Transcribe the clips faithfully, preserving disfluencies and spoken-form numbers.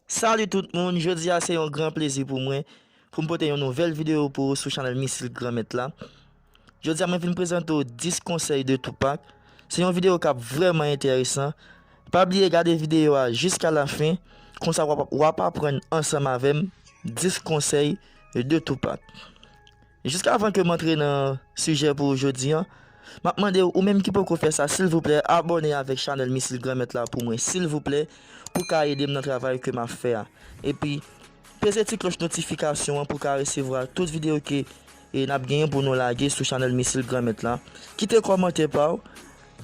Salut tout moun, jodi a se yon gran plezi pou mwen pou m pote yon nouvèl videyo pou ou sou chanèl Misil Granmèt la. Jodi a mwen vin prezante w dis konsèy de Tupac. Se yon videyo k ap vrèman enteresan. Pa bliye gade videyo a jiska la fen, konsa w ap, w ap aprann ansanm avè m dis konsèy de Tupac. Jiska avan ke m antre nan sijè pou jodi a, m ap mande w, ou menm ki poko fè sa, silvouplè, abòne avèk chanèl Misil Granmèt la pou mwen, silvouplè, pou ka ede m nan travay ke m ap fè a. Epi, peze ti klòch notifikasyon an pou ka resevwa tout videyo ke, e, n ap genyen pou nou lage sou chanèl Misil Granmèt la. Kite kòmantè pa w,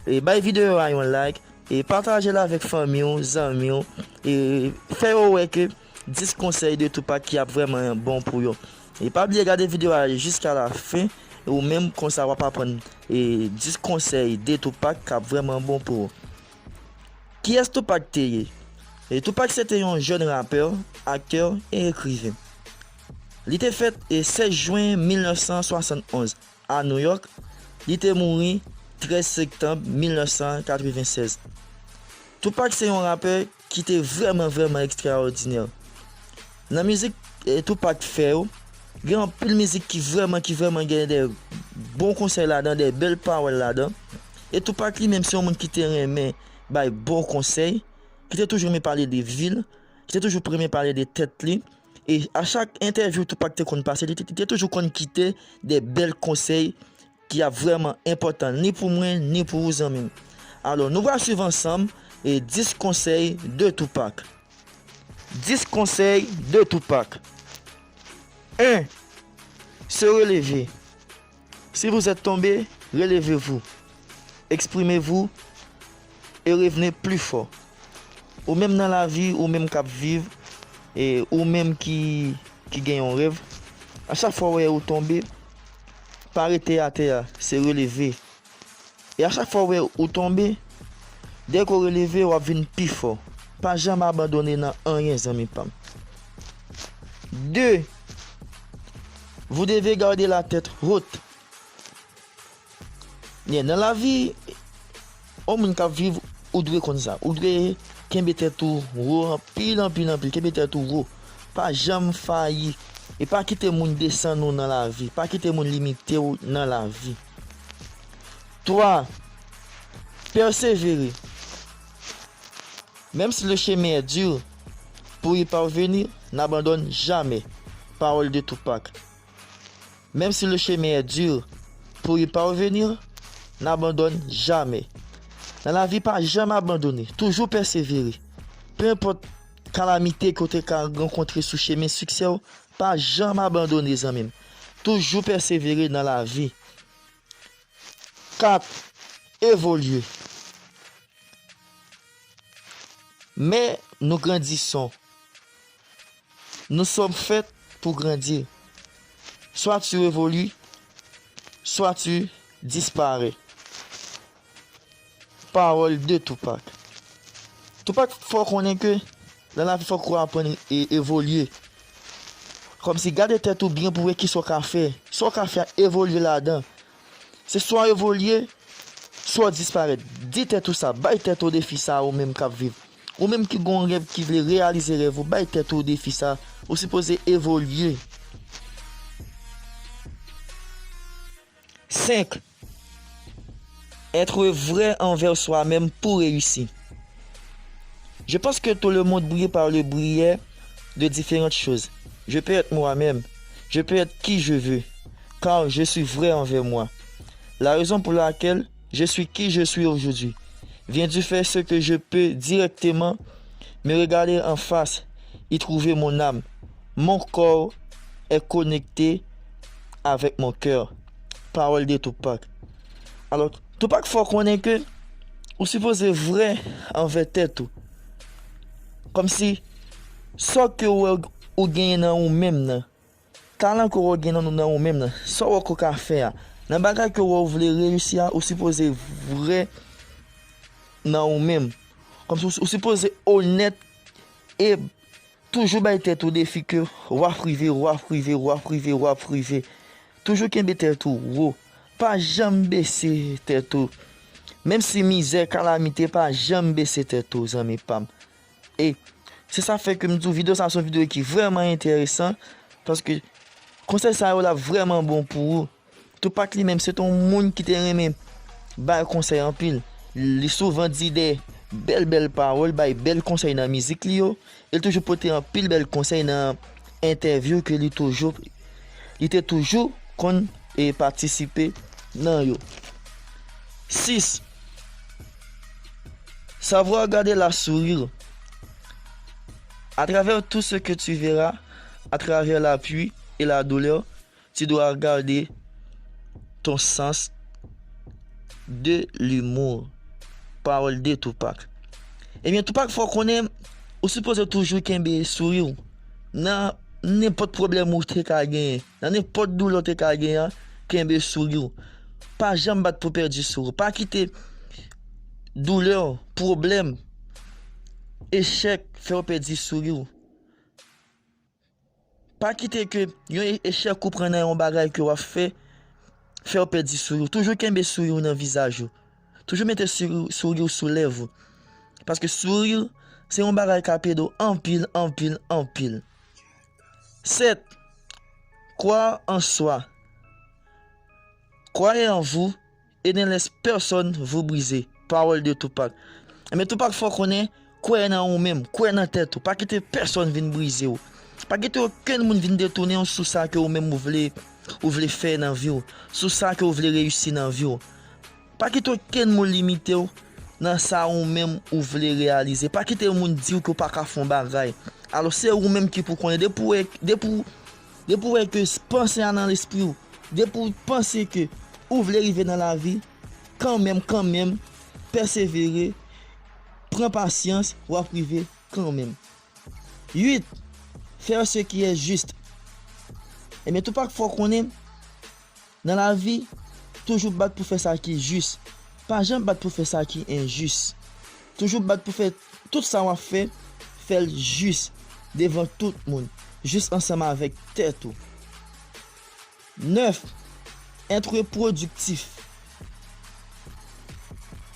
e, bay videyo a yon like, e, pataje l avèk fanmi w, zanmi w, e, fè yo wè ke dis konsèy de Tupac ki ap vrèman bon pou yo. E pa bliye gade videyo a jiska la fen, e ou menm konsa w ap aprann, e, dis konsèy de Tupac k ap vrèman bon pou ou. Kiyès Tupac te ye? E Tupac se te yon jèn rapè, aktè e ekriven. Li te fèt, e, sèz jen mil nèf san swasannonz a New York. Li te mouri trèz septanm mil nèf san katreven sèz. Tupac se yon rapè ki te vrèman, vrèman ekstraòdinè. Nan mizik, e, Tupac fè yo, gen anpil mizik ki vrèman, ki vrèman gen de bon konsèy ladan, de bèl pawòl ladan. E Tupac li menm se yon moun ki te renmen bay bon konsèy, ki te toujou renmen pale de vi l, ki te toujou renmen pale de tèt li. E a chak entèvyou Tupac te konn pase, li te, li te toujou konn kite de bèl konsèy ki ap vrèman enpòtan ni pou mwen, ni pou ou zanmi m. Alò, nou pral swiv ansanm e dis konsèy de Tupac. Dis konsèy de Tupac. Un. Se relever. Si vous êtes tombé, relevez-vous. Exprimez-vous et revenez plus fort. Ou menm nan lavi, ou menm k ap viv, e ou menm ki, ki gen yon rèv, a chak fwa w wè ou tonbe, pa rete atè a, se releve. E a chak fwa w wè ou tonbe, dèke w releve, w ap vin pi fò. Pa janm abandone nan anyen, zanmi pa m. De, vous devez garder la tête haute. Byen, nan lavi, yon moun k ap viv, ou dwe konn sa. Ou dwe kenbe tèt ou wo anpil, anpil, anpil. Kenbe tèt ou wo. Pa janm fayi. E pa kite moun desann ou nan lavi. Pa kite moun limite w nan lavi. Twa, pèsevere. Même si le chemin est dur, pour y parvenir, n'abandonne jamais. Parole de Tupac. Même si le chemin est dur, pour y parvenir, n'abandonne jamais. Nan lavi, pa janm abandone, toujou pèsevere. Pe enpòt kalamite ke w te ka rankontre sou chemen siksè w, pa janm abandone, zanmi m. Toujou pèsevere nan lavi. Kat, evolye. Mais nous grandissons. Nous sommes faits pour grandir. Soit tu évolues, soit tu disparais. Parole de Tupac. Tupac fè w konnen ke nan lavi fòk ou aprann e evolye. Kòmsi gade tèt ou byen pou wè kisa w ka fè. Sa w ka fè a, evolye ladan. Se swa w evolye, swa w disparèt. Di tèt ou sa, bay tèt ou defi sa ou menm k ap viv. Ou menm ki gon rèv, ki vle reyalize rèv ou, bay tèt ou defi sa. Ou sipoze evolye. Senk. Être vrai envers soi-même pour réussir. Je pense que tout le monde brille par le biais de différentes choses. Je peux être moi-même. Je peux être qui je veux, car je suis vrai envers moi. La raison pour laquelle je suis qui je suis aujourd'hui vient du fait ce que je peux directement me regarder en face, y trouver mon âme. Mon corps est connecté avec mon cœur. Parole de Tupac. Alò, Tupac fè w konnen ke ou sipoze vrè anvè tèt ou. Kòmsi sa ke w wè ou genyen nan ou menm nan, talan ke w wè ou gen nan, nan ou menm nan, sa w wè ke w ka fè a, nan bagay ke w wè ou vle reyisi a, ou sipoze vrè nan ou menm. Kòmsi ou, ou sipoze onèt e toujou bay tèt ou defi ke w ap rive, w ap rive, w ap rive, w ap rive. Toujou kenbe tèt ou wo. Pa janm bese tèt ou. Menm si mizè, kalamite, pa janm bese tèt ou, zanmi pa m. E Se sa fè ke m di w videyo sa se yon videyo ki vrèman enteresan, paske konsèy sa yo la vrèman bon pou ou. Tupac li menm se te yon moun ki te renmen bay konsèy anpil. Li souvan di de bèl bèl pawòl, bay bèl konsèy nan mizik li yo. E l toujou pote anpil bèl konsèy nan entèvyou ke li toujou, li te toujou konn e patisipe nan yo. Sis, savoir garder la sourire. À travers tout ce que tu verras, à travers la pluie et la douleur, tu dois garder ton sens de l'humour. Pawòl de Tupac. Ebyen, Tupac fè w konnen ou sipoze toujou kenbe souri w nan nenpòt pwoblèm ou te ka genyen, nan nenpòt doulè w te ka genyen an, kenbe souri w. Pa janm bat pou pèdi souri w. Pa kite doulè, pwoblèm, echèk fè w pèdi souri w. Pa kite ke yon e- echèk ou pran nan yon bagay ke w ap fè, fè w pèdi souri w. Toujou kenbe souri w nan vizaj ou. Toujou mete souri, souri w sou lèv ou. Paske souri w, se yon bagay k ap ede w anpil, anpil, anpil. Sèt, croire en soi. Croyez en vous et ne laisse personne vous briser. Pawòl de Tupac. Ebyen, Tupac fè w konnen, kwè nan ou menm, kwè nan tèt ou. Pa kite pèsonn vin brize w. Pa kite okenn moun vin detounen w sou sa ke ou menm ou vle, ou vle fè nan vi w, sou sa ke ou vle reyisi nan vi w. Pa kite okenn moun limite w nan sa ou menm ou vle reyalize. Pa kite yon moun di w ke w pa ka fè yon bagay. Alò, se ou menm ki pou konnen. Depi w wè, depi w, depi w wè ke s- panse a nan lespri w, depi w panse ke ou vle rive nan lavi, kanmenm, kanmenm, pèsevere, pran pasyans, w ap rive kanmenm. Uit, faire ce qui est juste. Ebyen, Tupac fè w konnen, nan lavi, toujou bat pou fè sa ki jis. Pa janm bat pou fè sa ki enjis. Toujou bat pou fè tout sa w ap fè, fè l jis devan tout moun, jis ansanm avèk tèt ou. Nèf, être productif.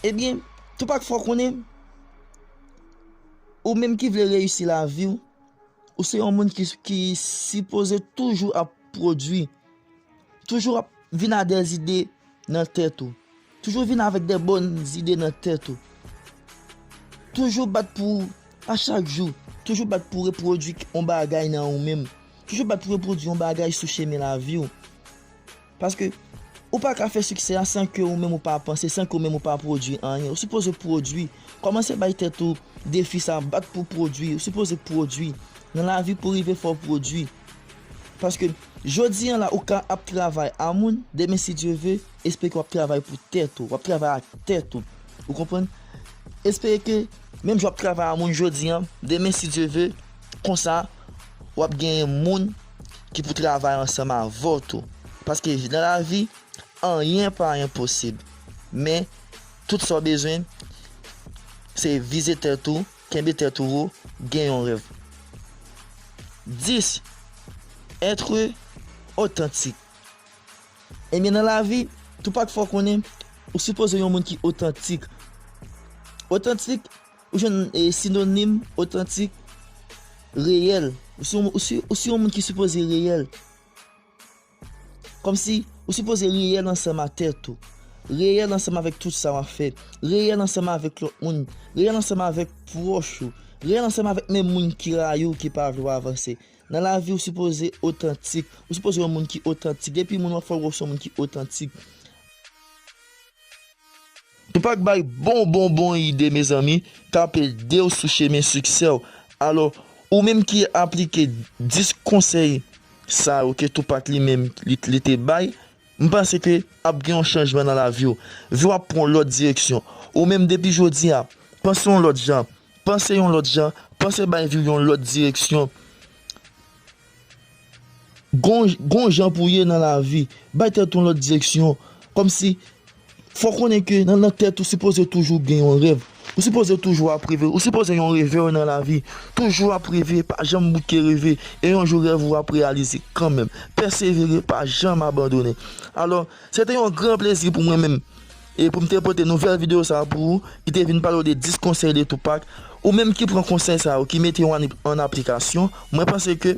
Ebyen, Tupac fè w konnen, ou menm ki vle reyisi lavi w, ou se yon moun ki, ki sipoze toujou ap pwodui. Toujou ap vin a de zide nan tèt ou. Toujou vin avèk de bòn zide nan tèt ou. Toujou bat pou, a chak jou, toujou bat pou repwodui yon bagay nan ou menm. Toujou bat pou repwodui yon bagay sou chemen lavi w. Paske ou pa ka fè siksè a san ke ou menm ou pa panse, san ke ou menm ou pa pwodui anyen. Ou sipoze pwodui. Kòmanse bay tèt ou defi sa, bat pou pwodui. Ou sipoze pwodui. Nan lavi pou rive fò w pwodui. Paske jodi an la ou ka ap travay a moun, demen si Dye ve, espere ke w ap travay pou tèt ou, w ap travay ak tèt ou. Ou konprann? Espere ke menm jan w ap travay a moun jodi an, demen si Dye ve, konsa w ap genyen moun ki pou travay ansanm avè w tou. Paske nan lavi, anyen pa enposib. Men, tout sa w bezwen, se vize tèt ou, kenbe tèt ou wo, gen yon rèv. Dis, être authentique. Ebyen, nan lavi, Tupac fè w konnen, ou sipoze yon moun ki otantik. Otantik, ou jwenn e, sinonim otantik, reyèl. Ou se yon, ou se, ou se yon moun ki sipoze reyèl. Kòmsi ou sipoze reyèl ansanm a tèt ou. Reyèl ansanm avèk tout sa w ap fè. Reyèl ansanm avèk lòt moun. Reyèl ansanm avèk pwòch ou. Reyèl ansanm avèk menm moun ki rayi w, ki pa vle w avanse. Nan lavi, ou sipoze otantik. Ou sipoze yon moun ki otantik. Depi moun wè w, fò l wè w se yon moun ki otantik. Tupac bay bon, bon, bon ide, mezanmi, k ap ede w sou chemen siksè w. Alò, ou menm ki aplike dis konsèy sa yo ke Tupac li menm li, li te bay, m panse ke ap gen yon chanjman nan lavi w. Vi w ap pran yon lòt direksyon. Ou menm depi jodi a, panse yon lòt jan. Panse yon lòt jan. Panse bay vi w yon lòt direksyon. Gon, gon jan pou w ye nan lavi. Bay tèt ou yon lòt direksyon. Kòmsi, fò w konnen ke nan, nan tèt ou sipoze toujou gen yon rèv. Ou sipoze toujou ap reve. Ou sipoze yon revè nan lavi. Toujou ap reve, pa janm bouke reve. E yon jou rèv ou ap reyalize kanmenm. Pèsevere, pa janm abandone. Alò, se te yon gran plezi pou mwen menm. e pou m te pote nouvèl videyo sa a pou ou, ki te vin pale w de dis konsèy de Tupac. Ou menm ki pran konsèy sa yo, ki mete yo an, an aplikasyon, mwen panse ke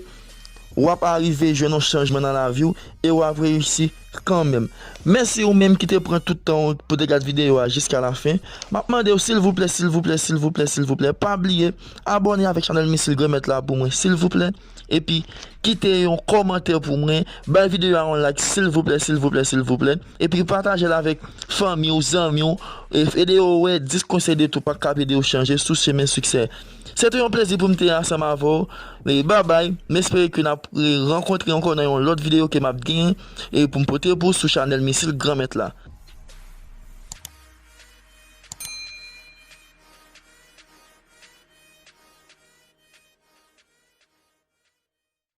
w ap arive jwenn yon chanjman nan lavi w e w ap reyisi kanmenm. Mèsi ou menm ki te pran tout tan w pou te gad videyo a jiska lafen. M ap mande w, silvouplè, silvouplè, silvouplè, silvouplè, pa bliye abòne avèk chanèl Misil Granmèt la pou mwen, silvouplè. Epi kite yon kòmantè pou mwen, bay videyo a yon like, silvouplè, silvouplè, silvouplè. Epi pataje l avèk fanmi w, zanmi w, e ede yo wè dis konsèy de Tupac k ap ede yo chanje sou chemen siksè. Se te yon plezi pou m te ansanm avè w. E babay, m espere ke n ap, e, rankontre ankò nan yon lòt videyo ke m ap genyen e pou m pote pou w sou chanèl Misil Granmèt la.